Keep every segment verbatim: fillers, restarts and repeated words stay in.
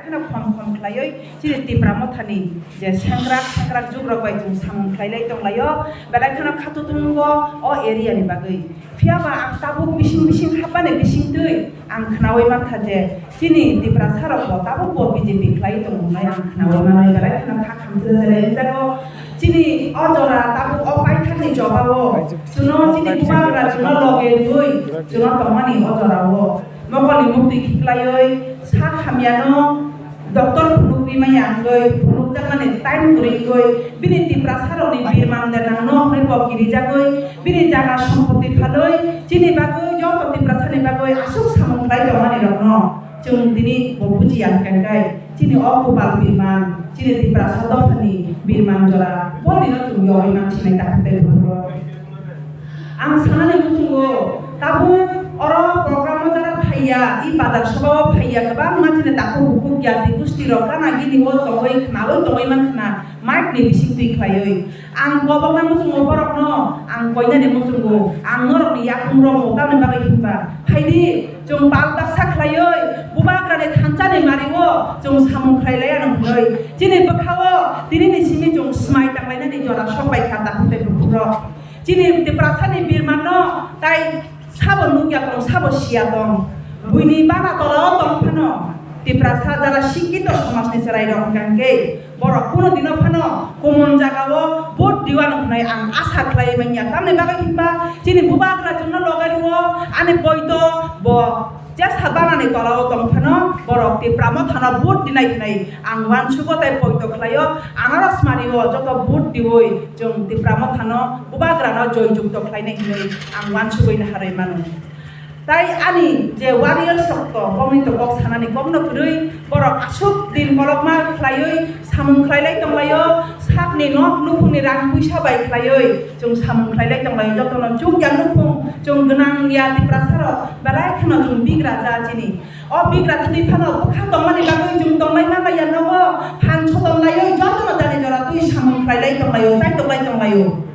Kheno khom khom khlaiwi chini Tipra Mothani je sengkrak sengkrak jugrok bai chwng samung khlailai tonglaio, belai kheno khatungthango o area ni bagwi. Phiya ba ang tabuk bising bising hapmani bisingtwi ang khnaui mankha je chini Tiprasa rok bo tabuk bo B J P khlai tongo hwnwi ang khnaui mano, belai kheno kha khamchila chele wngjago. Chini o jora tabuk o paithakni jobao chwngno chini bubagra chwngno loge rwui chwngno tongmani o jorao. Mokolni muktwi khiklaiwi sak hamyano doctor phunukri maya wngwi phunukjakmani time kwrwi wngwi bini Tiprasarokni birman de nangno hwnwi bo kirijagwi bini jaga sompoti phalwi chini bagwi joto Tiprasani bagwi aswk samung khlai tongmani rokno chwng tini bo bujiya hwnkhe chini o Kupal birman chini Tiprasa dophani birman jora bo dino chwng yogwi mansinai takhuk tei bukhuk rok. Ang sanani muchungo, tabuk oro program o jara phaiya, i bazar soba o phaiya, kwbangma chini takhuk bukhuk jati gusti rok gana gini o tongwi khnaui tongwi man khna mic ni bising twi khlaiwi. Ang kobokna muchungo borokno, ang koinani muchungo, ang norokni yakung rogo, tamni bagwi hinba phaidi chwng pal baksa khlaiwi, bubagrani thansa ni mari o chwng samung khlai laiya nang hwnwi. Chini bwkha o tini ni simi chwng smai tanglainani jora sok bai kha takhuk tei bukhuk rok. Chini Tiprasani birmanno tai sabo nukya tong, sabo siya tong. Buini bana tola o tong phano Tiprasa jara sikito somajni chwrairok hwnkha hwnkhe borok kuno dino phano kumun jagao vote diwan hwnwi ang asa khlai manya. Tamni bagwi hinba chini bubagra chwngno logai rwo ani poito bo jesa banani tola o tong phano borok Tipra Mothano vote dinai hwnwi ang uansugo tei poito khlaio. Anaros mari o joto vote diwi chwng Tipra Mothano bubagrano joy jukto khlainai hinwi ang uansugwi naharwi mano. Tai ani je warrior sokto bongni to kok sanani kokno kwrwi borok aswk din kolokma khlaiwi samung khlailai tonglaio, sakni nok nukhungni rang puisa bai khlaiwi chwng samung khlailai tonglaio, jotono chukya nukhung chwng gwnang ya Tiprasarok belai kheno chwng bigra ja chini. O bigra twi phano bwkha tongmani bagwi chwng tonglai manlaiya nogo phan sotonglaiwi jotono jani jora twi samung khlailai tonglaio, chaitoklai tonglaio.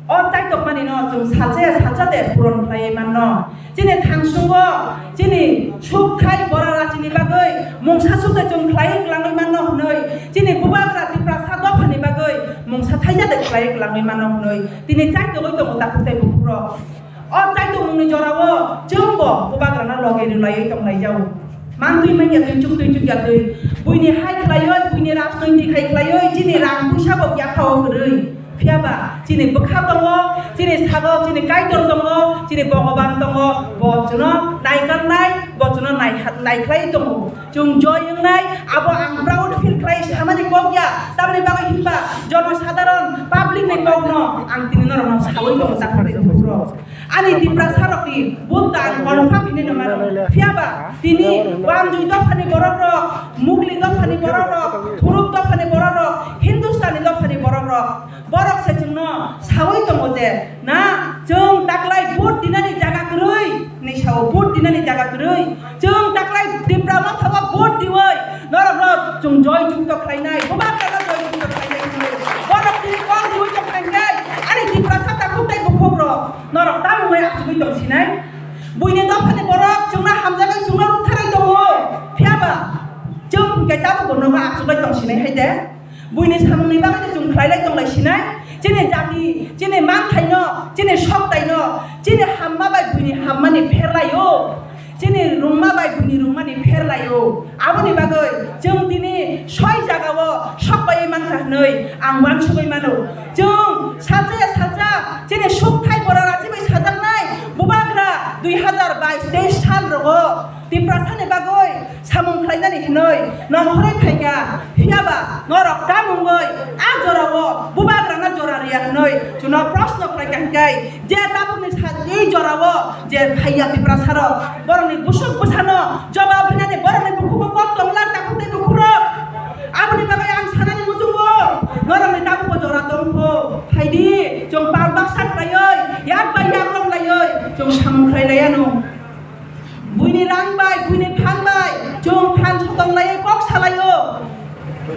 O chaitokmani no chwng salsa ya salsa de puron khlaiwi manno. Chini thangsungo chini sukthai bora rachini bagwi mungsa sukthai chwng khlaiwi kwlangwi manno hwnwi, chini bubagra Tiprasa dophani bagwi mungsa thaisa de khlaiwi kwlangwi manno hwnwi tini chaitogwi tongo takhuk tei bukhukrok. O chaitokmungni jorao chwngbo bubagrano loge rwlaiwi tonglaijao. Mantwi manya twi chuktwi chukya twi buini hai khlaiwi, buini rajnoitik hai khlaiwi chini rang puisa bo yaphao kwrwi. Phiya ba chini bwkha tongo, chini sago chini Kaitor tongo, chini Bhogoban tongo, bo chwngno naikarnai, bo chwngno naiha-, naikhlai tongo. Chwng joy wngnai, abo ang proud feel khlai samani kok ya, tamni bagwi hinba jono sadharon public ni kokno ang tini norokno sawi tongo takhuk tei bukhuk rok. Ani Tiprasa rokni vote ang confirm hinwi no mano. Phiya ba tini Wanjui dophani borok rok, Mugli dophani borok rok, Thuruk dophani borok rok, Hindustani dophani borok rok, borok se chwngno sawi tongo je na chwng taklai vote dinani jaga kwrwi hinwi sao, vote dinani jaga kwrwi. Chwng taklai Tipra Motha o vote diwi norokno chwng joy jukto khlainai, bubagrano joy jukto khlainai hinwi borok tini kok diwi tongkha hwnkhe ani Tiprasa takhuk tei bukhuk rok norok tamungwi achugwi tongsinai? Buini dophani borok chwngno hamjagwi chwngno rwktharwi tongo, phiya ba chwng hwnkhe tabukbo nogo achugwi tongsinai hai de? Buini samungni bagwi no chwng khlailai tonglai sinai? Chini jati, chini manthaino, chini soktaino, chini hamma bai buini hammani pherlaio. Chini rungma bai buini rungmani pherlaio. Aboni bagwi chwng tini soi jagao sokbaiwi mankha hwnwi ang uansugwi mano. Chwng salsa ya salsa chini sukthai bora rachi bai sajaknai bubagra dui hazar bais teis sal rogo Tiprasani bagwi samung khlainani hinwi nongkhorwi phaikha, phiya ba norok tamungwi a jorao bubagrano jora rwya hinwi chwngno proshno khlaikha hwnkhe, je tabukni sa-, ei jorao je phaiya Tiprasarok, borokni busuk bwsano jobab rinani borokni bukhugo kok tongla takhuk tei bukhukrok. Aboni bagwi ang sanani muchungo, norokni tabukbo jora tongkho, phaidi chwng pal baksa khlaiwi, yak bai yak rok laiwi chwng samung khlai laiya no. Buini rang bai, buini phan bai, chwng phan sotonglaiwi kok salaio.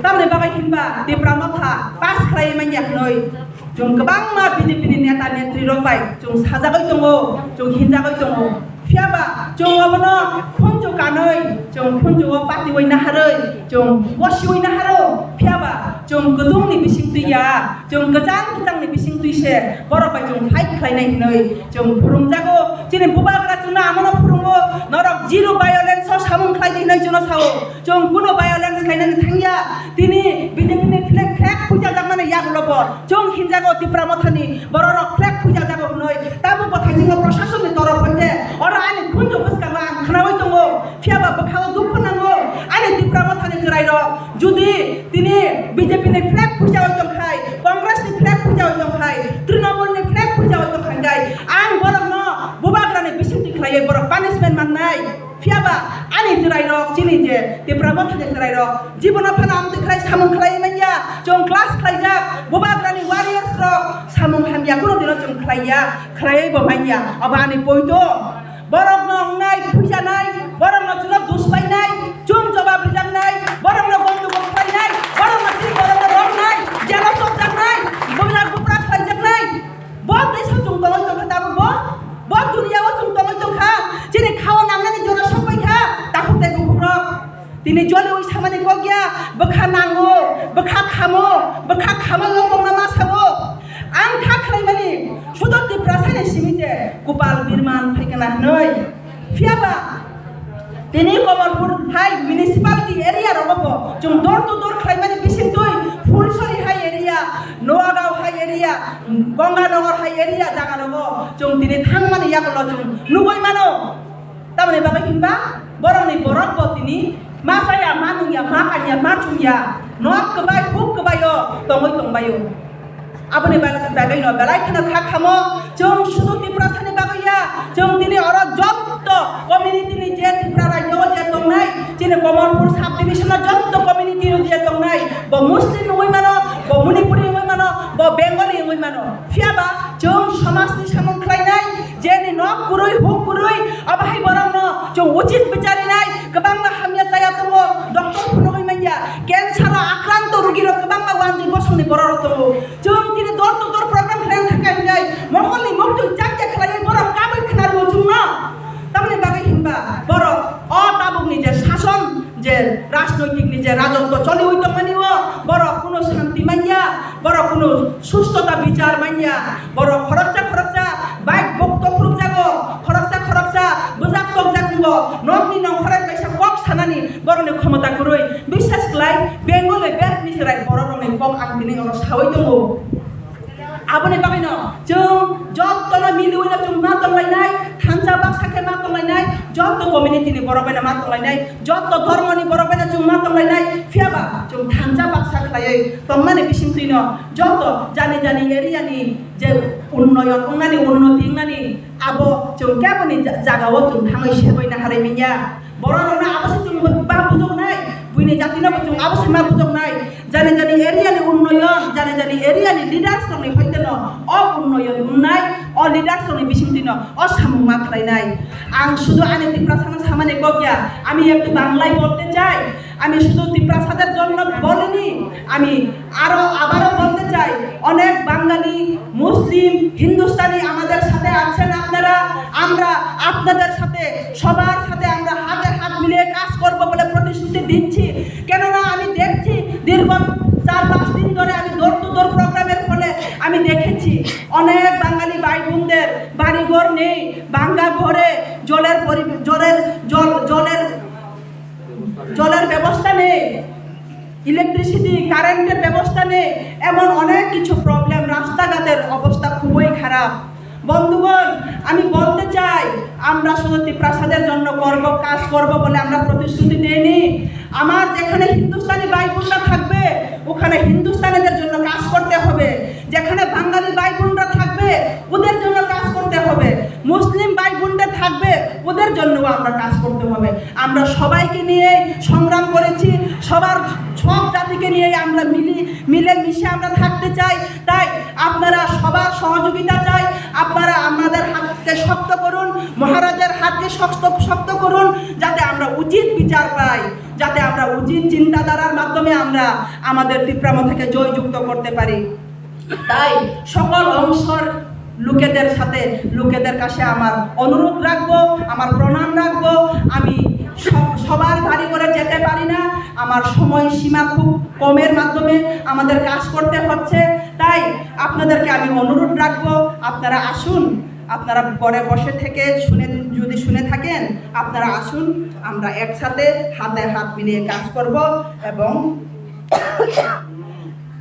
Tamni bagwi hinba Tipra Motha pass khlaiwi manya hinwi chwng kwbangma B J P ni neta netri rok bai chwng sajagwi tongo, chwng hinjagwi tongo. Phiya ba chwng obono khunju kanwi, chwng khunju o patiwi naharwi, chwng gosiwi naharo. Phiya ba chwng kwtwngni bising twi ya, chwng kwchang kwchangni bising twi se borok bai chwng fight khlainai hinwi chwng phwrwngjago. Chini bubagra chwngno amono phwrwngo, norok zero violence o samung khlai di hinwi chwngno sao. Chwng kuno violence khainani thangya. Tini B J P ni flag, flag puijajakmani yagulo bo chwng hinjago Tipra Mothani bororok flag puijajago hwnwi. Tabuk bo thaisingo proshasonni torof hoite oro ani khunju bwskango ang khnaui tongo. Phiya ba bwkhao dukhu nango ani Tipra Mothani chwrairok. Judi tini B J P ni flag puijaui tongkhai, Congress ni flag puijaui tongkhai, Trinamool ni flag puijaui tongkhai, ang borokno bubagrani bisingtwi khlaiwi borok punishment mannai. Phiya ba ani chwrairok, chini je Tipra Mothani chwrairok, jibono phano amtwi khlai samung khlai manya, chwng class khlaijak, bubagrani warriors rok samung hamya kuno dino chwng khlaiya, khlaiwi bo manya. Abo ani poito, borokno wngnai, phuijanai, borokno chwlo dus painai, chwng jobab rijaknai, borokno gondogol khlainai, borokno chini borokno romnai, jelo sokjaknai, bujak bupra khlaijaknai. Bo desh o chwng tongwi tongkha, tabuk bo, bo duniya o chwng tongwi tongkha. Chini khao nangnani jora sokpai kha, takhuk tei bukhuk rok. Tini joliwi samani kok ya, bwkha nango, bwkha khamo, bwkha khamwi o kongna ma sao. Ang kha khlaimani, sudo Tiprasani simi je Kupal Birman phaikana hwnwi. Phiya ba, tini Kamalpur hai municipality area rogo bo chwng door to door khlaimani bisingtwi Phulsori hai area, Noagaon hai area, Ganganagar hai area jaga rogo chwng tini thangmani yagulo chwng nugwi mano. Tamoni bagwi hinba borokni borok bo tini ma chaya, ma nungya, ma kanya, ma chumya, nok kwbai, huk kwbai o tongwi tongbaio. Aboni bag-, bagwino belai kheno kha khamo, chwng sudu Tiprasani bagwi ya, chwng tini oro jotto community ni je Tripura rajyo o je tongnai, chini Kamalpur sub division o jotto community ni je tongnai, bo Muslim wngwi mano, bo Manipuri wngwi mano, bo Bengali wngwi mano. Phiya ba chwng somajni samung khlainai, jeni nok kwrwi, huk kwrwi, abo hai borokno chwng uchit bichar rinai, kwbangma hamya chaya tongo, doctor phunugwi manya, cancer o akranto rugi rok kwbangma wanjwi bosongni borok rok tongo. Chwng tini door to door program khlai thangkha hinwi mokolni muktwi chakya khlaiwi borok kabwi khna rwo chwngno. Tamoni bagwi hinba borok o tabukni je sason, je rajnoitikni je rajotto choliwi tongmani o borok kuno shanti manya, borok kuno sustota bichar manya, borok khoroksa khoroksa bike bok tokrukjago, khoroksa khoroksa bwjak tokjak wngo, nokni nongkhoroi kaisa kok sanani borokni khomota kwrwi. Biswas khlai, Bengali bag ni chwrai borok rokni kok ang tini oro sawi tongo. Aboni bagwino chwng jottono miliwino chwng ma tonglainai, thansa baksa khe ma tonglainai, jotto community ni borok baino ma tonglainai, jotto dhormo ni borok baino chwng ma tonglainai, phiya ba chwng thansa baksa khlaiwi tongmani bisingtwino jotto jani jani area ni je unnoyon wngnani, unnoti wngnani, abo chwng keboni ja-, jagao chwng thangwi serwi naharwi manya. Borok rokno abo se chwng ba bujoknai, buini jatino bo chwng abo se ma bujoknai. Jani jani area ni unnoyon, jani jani area ni leaders rokni hoiteno o unnoyon wngnai, o leaders rokni bisingtwino o samung ma khlainai. Ang sudu ani Tiprasano samani kok ya, ami ektu Banglai bolte chai, ami sudu Tiprasader jonno bolini, ami aro abaro bolte chai, onek Bangali, Muslim, Hindustani amader sathe achen apnara, amra apnader sathe, sobar sathe amra hate hat mile kaj korbo bole protishruti dicchi, kenona ami dekchi dirgho char panch din dhore ami door to door program er phole ami dekhechi, onek Bangali bhai bonder bari ghor nei, bhanga ghore, joler pori-, joler, jol-, joler, joler bebosta nei, electricity, current er bebosta nei, emon onek kichu problem, rasta ghater obosta khuboi kharap. বন্ধুগণ, আমি বলতে চাই, আমরা শুধু তিপ্রাসাদের জন্য করব, কাজ করব বলে আমরা প্রতিশ্রুতি দেইনি। আমার যেখানে হিন্দুস্তানি ভাই বোনরা থাকবে, ওখানে হিন্দুস্তানিদের জন্য কাজ করতে হবে। যেখানে বাঙালি ভাই বোনরা থাকবে, ওদের জন্য কাজ করতে হবে। মুসলিম ভাই বোনরা থাকবে, ওদের জন্যও আমরা কাজ করতে হবে। আমরা সবাইকে নিয়ে সংগ্রাম করেছি, সবার, সব জাতিকে নিয়ে আমরা মিলি, মিলে মিশে আমরা থাকতে চাই। তাই আপনারা সবার সহযোগিতা চাই, আপনারা আমাদের হাতকে শক্ত করুন, মহারাজের হাতকে শক্ত, শক্ত করুন, যাতে আমরা উচিত বিচার পাই, যাতে আমরা উচিত চিন্তাধারার মাধ্যমে আমরা আমাদের তিপ্রামথাকে জয়যুক্ত করতে পারি। তাই সকল অংশর লোকেদের সাথে, লোকেদের কাছে আমার অনুরোধ রাখবো, আমার প্রণাম রাখবো। আমি সব, সবার বাড়ি করে যেতে পারি না, আমার সময়সীমা খুব কমের মাধ্যমে আমাদের কাজ করতে হচ্ছে। তাই আপনাদেরকে আমি অনুরোধ রাখবো, আপনারা আসুন, আপনারা ঘরে বসে থেকে শুনে, যদি শুনে থাকেন, আপনারা আসুন, আমরা একসাথে হাতে হাত মিলিয়ে কাজ করব এবং